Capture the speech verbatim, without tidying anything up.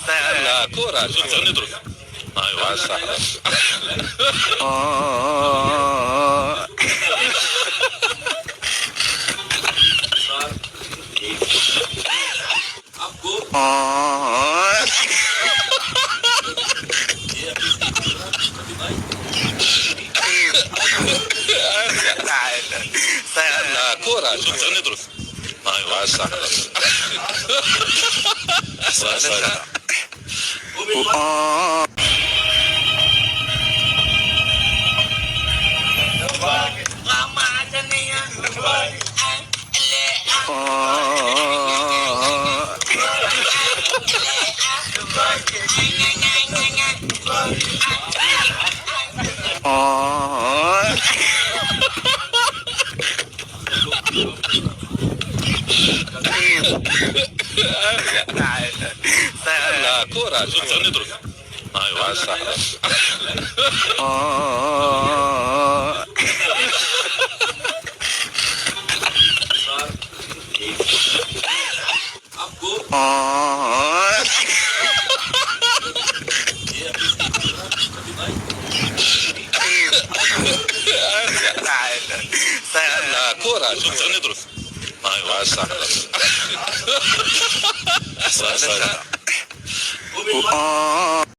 Hala, kora, kora. Aywa, sah. Hala, kora, kora. Aywa, sah. Sah, sah. Hala, kora, kora. Aywa, sah. Hala, kora, kora. Aywa, sah. Sah, sah.